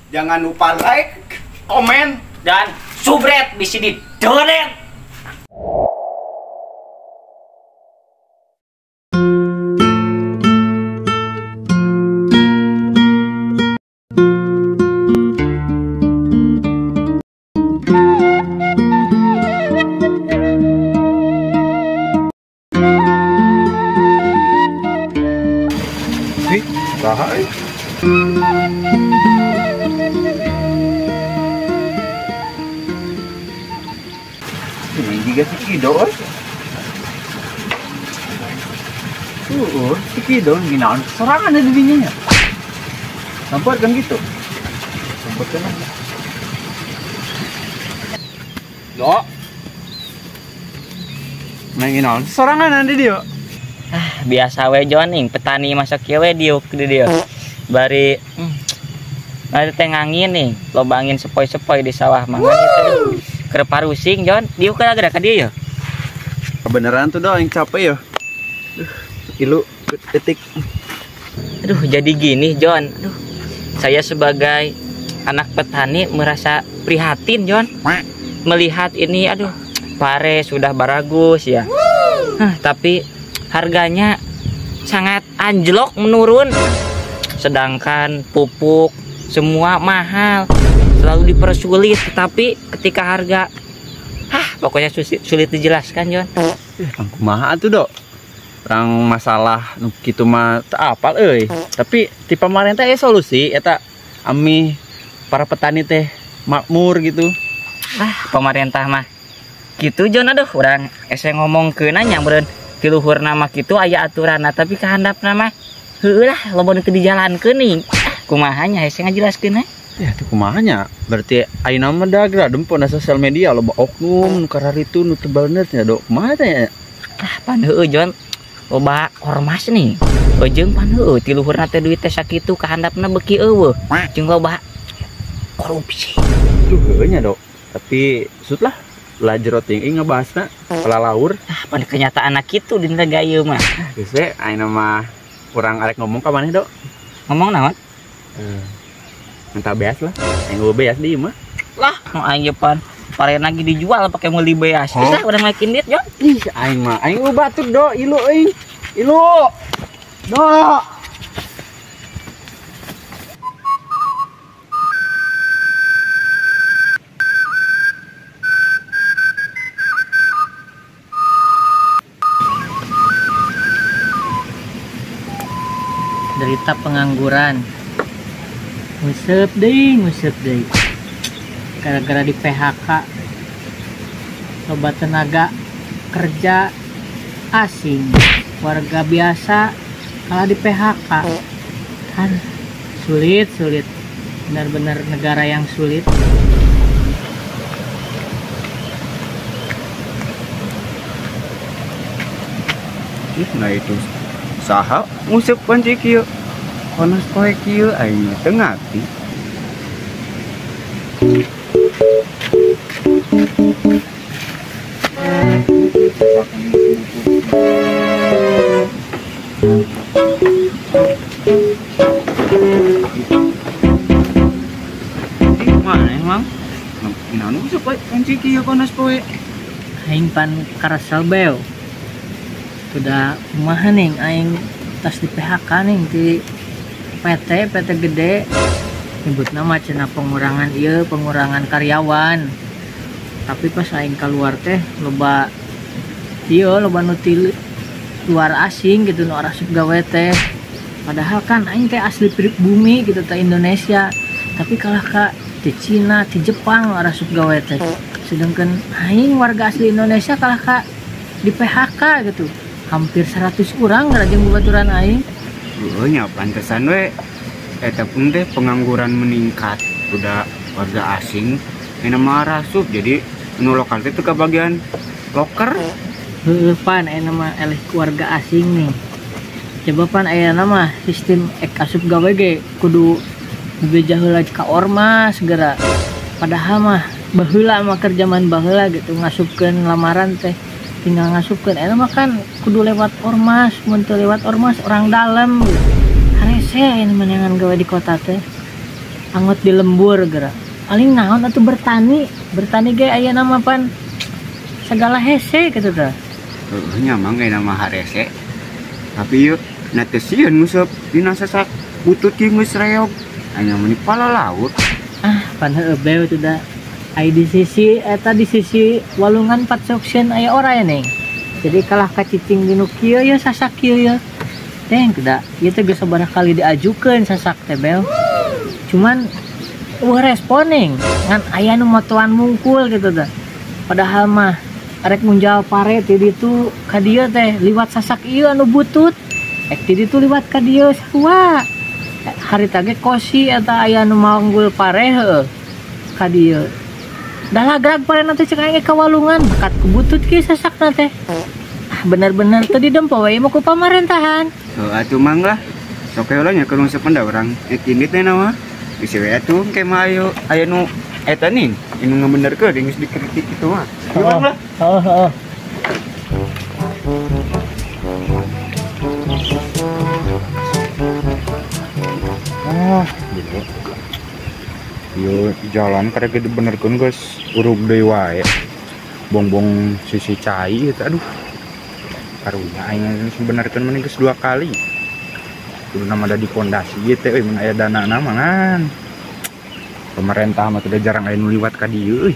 Jangan lupa like, komen, dan subscribe bisi di donate. Ini juga si Kido. Si Kido ginaon serangan ada dirinya. Sampai kan gitu. Sampai kan. Dok. Nah ginaon serangan ada dia. Ah, biasa we Jon ing petani masak kieu we diuk di dieu. Bari nanti teh ngangin nih, loba angin sepoi-sepoi di sawah mah gitu. Keur parusing Jon, diuk ka geura ka dieu ya. Kebenaran tuh dong yang capek ya. Ilu detik. Aduh, jadi gini Jon. Aduh, saya sebagai anak petani merasa prihatin Jon. Melihat ini aduh, pare sudah baragus ya. Hah, tapi harganya sangat anjlok menurun. Sedangkan pupuk semua mahal, selalu dipersulit, tetapi ketika harga pokoknya sulit dijelaskan Jon. Kumaha tuh dok, orang masalah nu kitu mah teu apal euy. Tapi ti pamarentah solusi eta ami para petani teh makmur gitu. Ah, pemerintah mah gitu Jon, aduh urang ese ngomongkeun nya meureun ti luhurna mah kitu aya aturanna, tapi kahandapna mah heueuh lah loba nu teu dijalankeun nih. Kumaha nya hese ngajelaskeun. Ya tuh kumaha nya, berarti ayeuna mah da geura dempon na sosial media loba oknum nu kararitu nu teu bener nya dok. Kumaha teh nya? Ah pan heueuh Jon, loba ormas nih. Jeung pan heueuh ti luhurna teh duit teh sakitu kahandapna beuki eueuh. Jeung loba korupsi. Duh heueuh nya dok. Tapi sut lah lah jero ting ngebahasna palalaur. Ah pan kenyataanna kitu dina gaya mah. Geus we ayeuna mah urang arek ngomong ka maneh dok. Ngomong naon? Minta beas lah, yang gue beas di mah. Lah, mau aing pan pare lagi dijual pakai meuli beas. Geus lah urang makin duit Jon. Ih, aing mah aing eueuh batur do, ilu euy. Ilu. Do. Derita pengangguran. Ngusep deui. Gara-gara di PHK. Loba tenaga kerja asing, warga biasa kalah di PHK. Kan sulit. Benar-benar negara yang sulit. Ih, nah itu saha ngusep panci kieu. Konos poe kieu aing teu ngarti. Mana emang? Naon ngusep panci kieu konos poe? Aing pan karesel beo. Sudah kumaha ning aing tas di PHK ning di PT gede nyebut nama cenah pengurangan ieu pengurangan karyawan, tapi pas aing keluar teh loba ieu loba nu ti luar asing gitu nu arasup gawe teh, padahal kan aing teh asli bumi gitu teh Indonesia, tapi kalah ka di Cina di Jepang nu arasup gawe teh, sedangkan aing warga asli Indonesia kalah ka di PHK gitu hampir 100 orang jeung babaturan aing. Oh nya pantesan we eta pun teh pengangguran meningkat, udah warga asing aya mah rasup jadi nu lokal teh teu kabagian loker. Heueuh pan aya mah eleh warga asing nih. Coba pan aya mah sistem ek asup gawe ge kudu bebeja heula ka ormas segera. Padahal mah baheula mah keur jaman baheula gitu ngasupkeun lamaran teh tinggal ngasupkeun. Eta mah kan kudu lewat ormas, mun teu lewat ormas orang dalam gitu. Harese aya menangan gawe di kota teh. Angot di lembur geura. Paling naon atuh bertani, bertani ge aya nama pan segala hese kitu tah. Heueuh nya mang ge nama harese. Tapi yeuh na teu sieun nguseup dina sasak butut kieu geus reog. Aya meuni pala laut. Ah, pan heueuh beu teh da. Ai di sisi eta di sisi walungan patsokseun aya oray ning. Jadi kalah kacicing dinu kieu ye sasak kieu ye. Teh da, ieu teh geus sabaraha kali diajukeun sasak teh beu. Cuman eueuh respon ning, ngan aya nu motoan mungkul gitu teh. Padahal mah arek munjal pare ti ditu ka dieu teh liwat sasak ieu anu butut. Ek ti ditu liwat ka dieu sarua. Harita ge kosi eta aya nu manggul pare heueuh ka dieu. Dah lagrag pare nanti cek aing ka walungan bakat kubutut kieu sasakna teh. Ah bener-bener teu didempo we mah ku pamarentahan. Heuh atuh mang lah. Sok heula nya keur nguseup da urang ek indit teh mah. Bisi we atuh engke mah ayo aya nu eta nih anu ngabenerkeun geus dikritik kitu mah. Ieu lah. Heeh heeh. Ah, gitu. Yo jalan karek dibenerkeun geus urug deui wae. Bongbong sisi cai eta aduh. Karunya aing geus benerkeun mah geus 2 kali. Kudu nama ada di pondasi ieu teh euy mun aya danana mah ngan. Pemerintah mah teh jarang aya nu liwat ka dieu euy.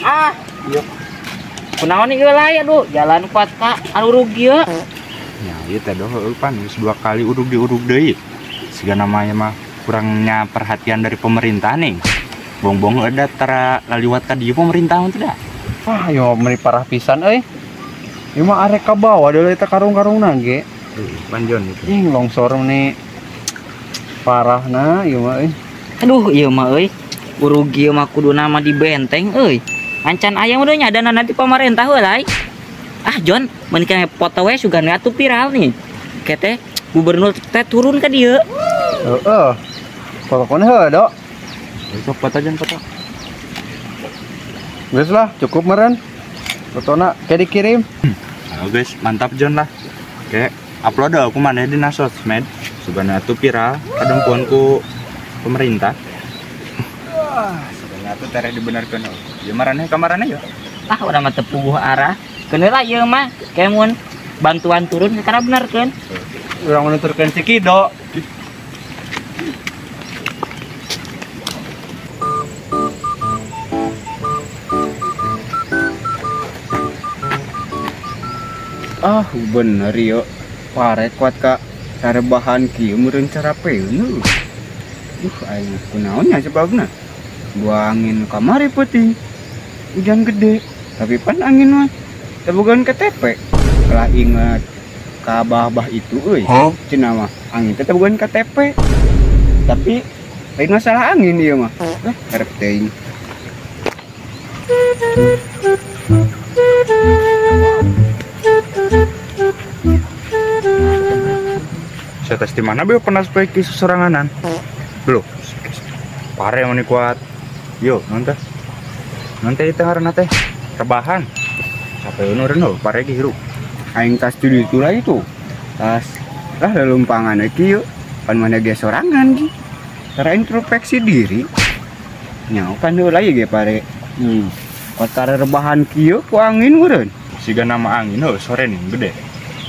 Ah, ieu. Kunaon ieu lae aduh, jalan kuat ka anu rugi ieu. Ya ieu teh doh heueuh pan geus 2 kali urug diurug deui. Siga namanya mah kurangnya perhatian dari pemerintah nih. Bongbong ada tara laliwat ka dieu pemerintah mah teh da. Ah, yo meuni parah pisan euy. Ieu mah arek ka bawah deui eta karung-karungna ge. Panjon gitu. Ih, longsor meuni parahna ieu mah euy. Aduh, ieu mah euy. Urug ieu mah kuduna mah di benteng euy. Ancan aya mah nya dana nanti pemerintah heula. Ah John, mun kana foto we sugan atuh viral nih. Kete gubernur teh turun ka dieu. Heeh. Pokoknya heuh, Dok. Sok foto jan foto. Geus lah, cukup meureun. Fotona kayak dikirim. Halo guys, mantap John lah. Oke, upload aku mana di sosmed. Sugan atuh viral kadempuan ku pemerintah. Wah, sugan atuh tere dibenarkeun. Ieu maraneh kamarana ya. Ah, urang mah teu puguh arah. Keun lah ieu mah, kayak mun bantuan turun secara benerkeun. Urang nuturkeun si Kido. Ah, bener yo. Pare kuat ka sarebahan kieu meureun carapeun. Aing kunaon nya sebabna? Buangin kamari peuting. Hujan gede, tapi pan angin mah teu bogaan KTP. Kalah inget ka abah-abah itu euy. Cenah mah angin teh teu bogaan KTP. Tapi lain masalah angin ieu mah. Lah karep teuing. Saya tes di mana beo pernah poe ki soranganan. Loh, pare mani kuat. Yo, nonton. Nanti itu ngaranna teh rebahan. Sampai eureun heuh pare ge hirup. Aing tas di ditu lah itu. Tas lah lelumpangan kieu. Pan mana ge sorangan gi. Cara introspeksi diri. Nyaho pan heula ge pare. Kotar rebahan kieu ku angin meureun. Siga nama angin heuh sore nih gede.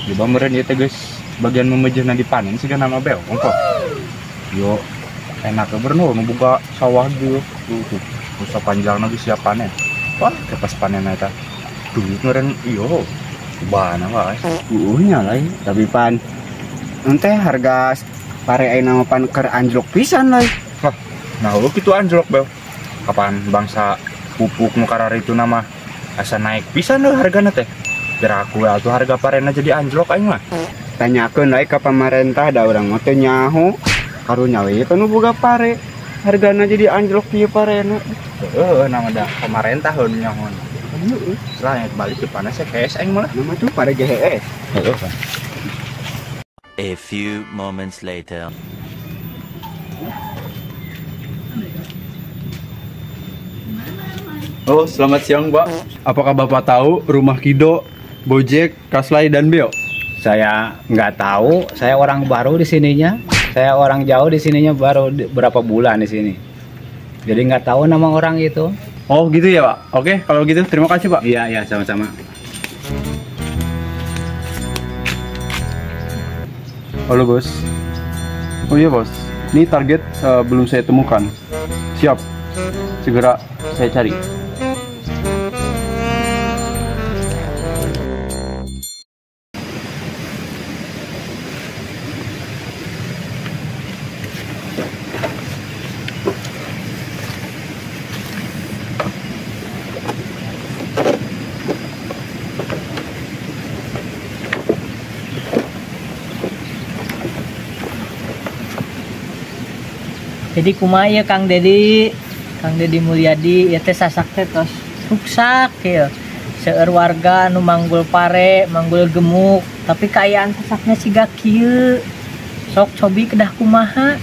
Coba meureun ieu teh geus bagian memejehna dipanen siga nama beo ongkoh. Yo enak bener nu buka sawah dieu. Tuh, usaha panjangna geus siap panen. Wah, pas panen eta. Duit meureun iyo. Bana wae. Heueuh nya lain, tapi pan ente harga pare ayeuna mah pan keur anjlok pisan lain. Wah, nah lu kitu anjlok beo. Kapan bangsa pupuk nu kararitu nama asa naik pisan leuh hargana teh. Biar aku atuh harga parena jadi anjlok aing mah. Tanyakeun lae ka pamarentah da urang mah teu nyaho. Karunya we kan nu boga pare. Hargana jadi anjlok ieu parena. Heueuh, nama da pamarentah heuh nu nyaho. Heeh. Lah balik ke panas hees aing mah. Nama tuh pare ge hees. Heueuh. A few moments later. Oh, selamat siang, Pak. Apakah Bapak tahu rumah Kido, Bojek, Kaslai, dan Beo? Saya nggak tahu, saya orang baru di sininya. Saya orang jauh di sininya baru berapa bulan di sini. Jadi nggak tahu nama orang itu. Oh gitu ya Pak. Oke, kalau gitu terima kasih Pak. Iya, iya, sama-sama. Halo bos. Oh iya bos, ini target belum saya temukan. Siap, segera saya cari. Jadi kumaha ya Kang Dedi, Kang Dedi Mulyadi ya teh sasak teh tos ruksak ya. Seueur warga nu manggul pare, manggul gemuk, tapi kaayaan sasakna siga kieu. Sok cobi kedah kumaha.